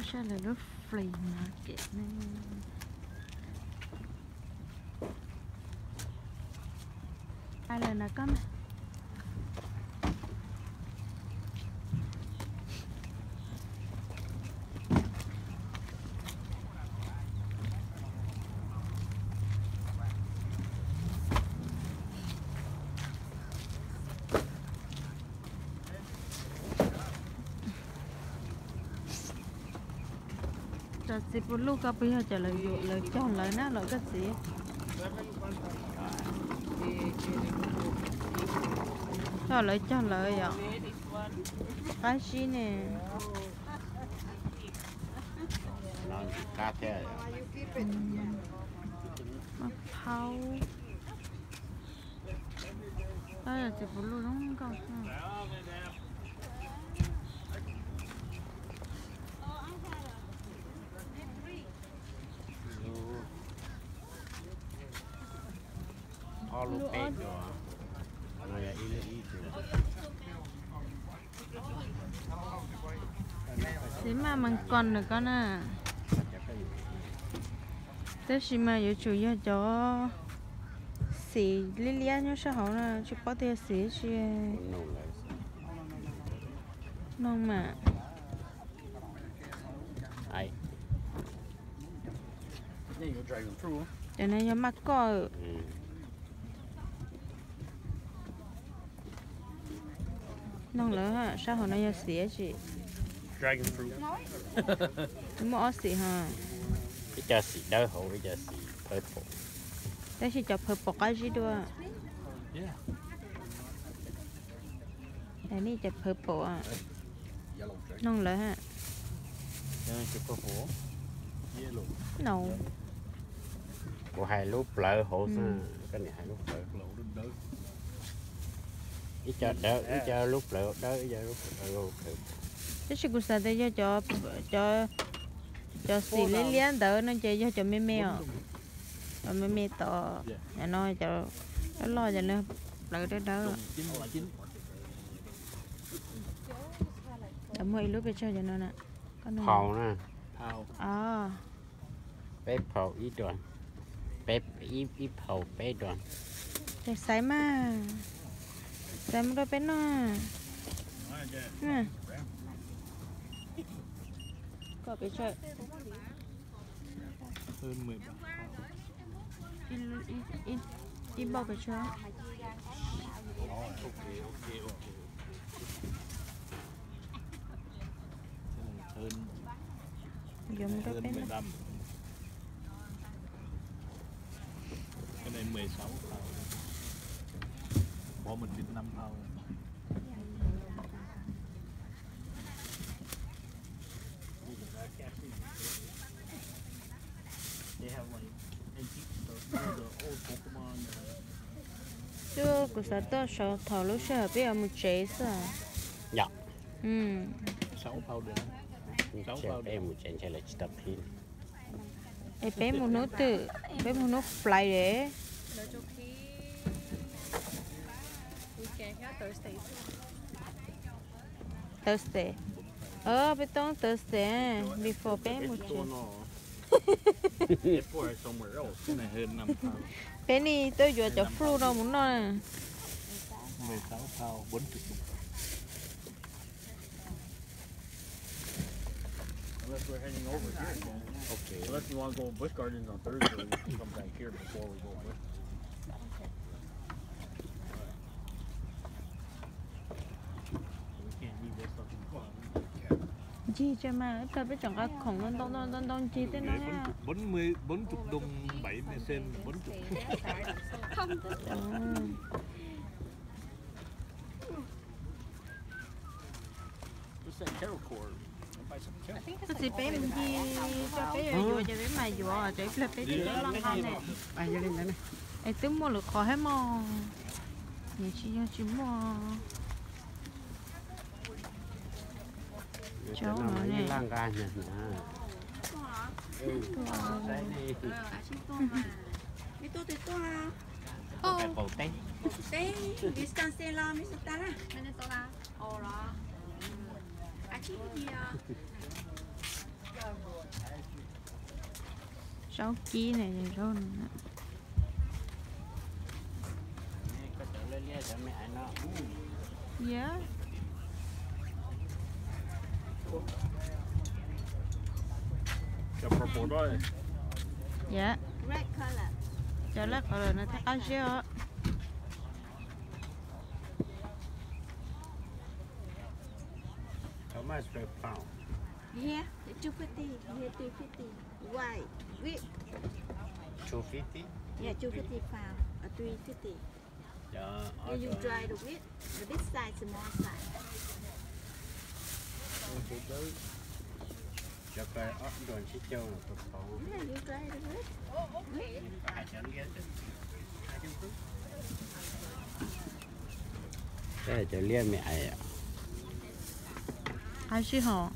Saj lawv lub flea market ne. Ai lawm na koj na. Cov txiv puv luj koj puas yog cov lawv cog lawv na los koj txiv? Cog lawv cog lawv yom. Qab zib ne. Maj phaub. Txiv puv luj zoo nkauj. Ob lub peb duas, no yog ib lub ib duas. Txiv maj mas kos ntawm koj na. Tab sis mas yuav tsum yog cov xim liab liab nyob sab hauv na, tsis paub tias xim tsi. Noog mas. Cov no yog maj koj. Noog lawm, sab hauv no yog xim tsi? Muaj ob xim ho. Ib co xim dawb hauv, ib co xim purple. Tab sis cov purple qab zib dua. Nej cov purple. Noog lawm ha. No. Kuv hais lub plawv hauv xwb, koj niam hais lub plawv. Ib co dawb, ib co lub plawv dawb, ib co lub plawv. Tab sis kuv xav tias yog cov, cov xim liab liab ntawd no ces yog cov me me os. Cov me me tod, no cov loj loj cov no plawv dawb dawb. Muaj ib lub pes tsawg cov no na? Phaus na. Peb phaus ib duas, peb, ib phaus peb duas. Ces xaiv mas, xaiv mus rau peb noj. Kom pes tsawg? Ib npaum pes tsawg? Yuav mus rau peb noj. Twb kuv xav tuaj saud thaum lub sij hawm peb yuav mus tsev xwb. Yom. Peb mus tsev ntshe lawv tsis tau qhib. Es peb mus hnub twg? Peb mus hnub Friday. Thursday. Peb toob Thursday before peb mus tsev. Peb nim tuaj yuav cov fruit no mus noj. Ncig tsa mas ib tag peb tseem nqa khoom ntau ntau ntau ncig tej no. Koj txiv, peb mus ncig tso, peb yuav yuav ces peb mam yuav, tsam ib pliag peb twb loj loj nqa ne. Es twb muaj lwm qhov thiab mog, nws tsis yog tsis muaj. Cov no ib laj nqa hnyag hnyag. Qaum teb. Zaub kib ne, zaub no. Yep. Cov laj qhov lawm no thiaj qab ziab os. How much per pound? Here, two fifty, here, three fifty. Why? Wheat. Two fifty? Yeah, two fifty pound, or three fifty. Yeah, you dry the wheat, the big size, small size. Yeah, you dry the wheat. Cov liaj me ais. Qab zib hos.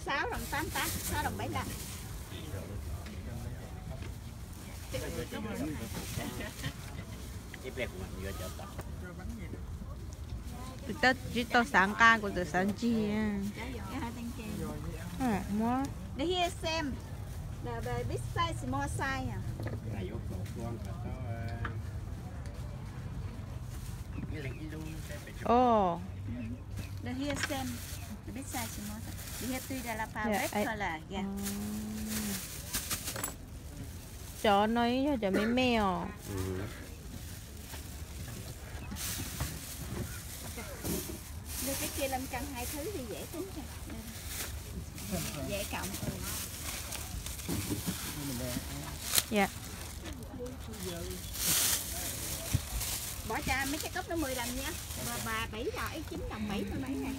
Sáu đồng tám tám, sáu đồng bảy mươi lăm. Kuv twb tsis tau xav nqa, kuv txawm xav ntsig. Muab. The here same. The, the big size, small size. Oh. The here same. The big size, small size. The here three dollar pound, red color. Yeah. Cov no yog cov me me os. Đưa cái kia lên cân hai thứ thì dễ tính. Dễ cộng. Dạ. Bỏ cho mấy cái cốc nó mười đồng nha. Và, và bảy là chín đồng bảy mươi mấy này.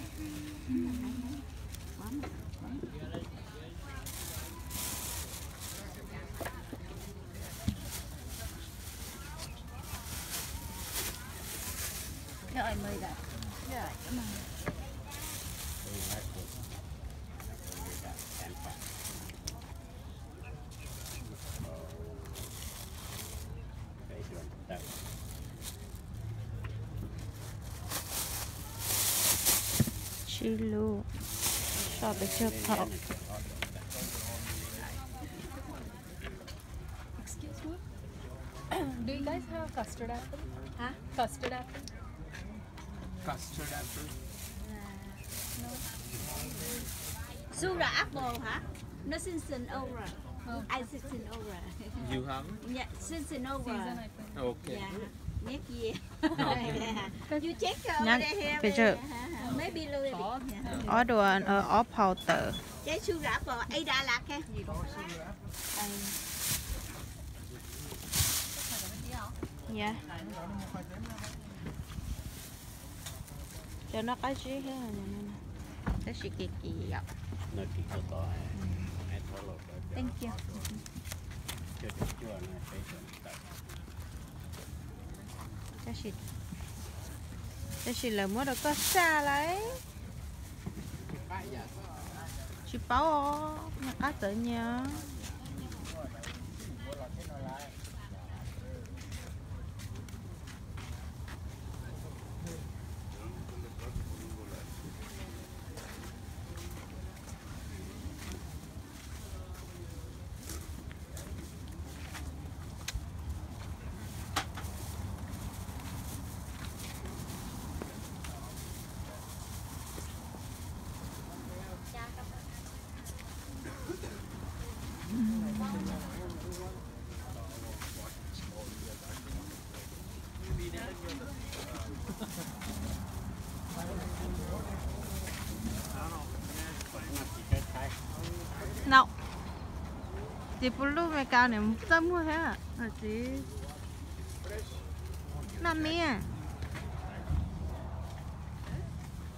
Rồi, mười đồng. Rồi, cảm ơn. Sib lub, so pes tsawg phom. Excuse me. Do you guys have custard apple? Hả? Custard apple? Custard apple. Sugar apple hả? Nó season over. I season over. You have? Yeah, season over. Season, I think. Okay. Yeah. Next year. Okay. You check over there. Maybe a little bit. Ob dua, ob phau tawm. Cái sugar apple, eight dollar cái. Cov no qab zib thiab, tab sis kim kim yom. Thank you. Tab sis, tab sis lawv muab rau koj xaj lawm. Tsis paub os, nyias qab txawv nyias. No, txiv pw lub Meskas nws txaj muag thiab txiv. Noj me.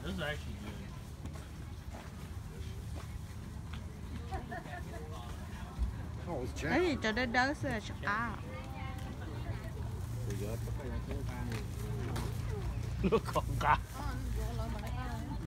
Tab sis cov dawb dawb xwb tsis qab. Lub qhov nqa.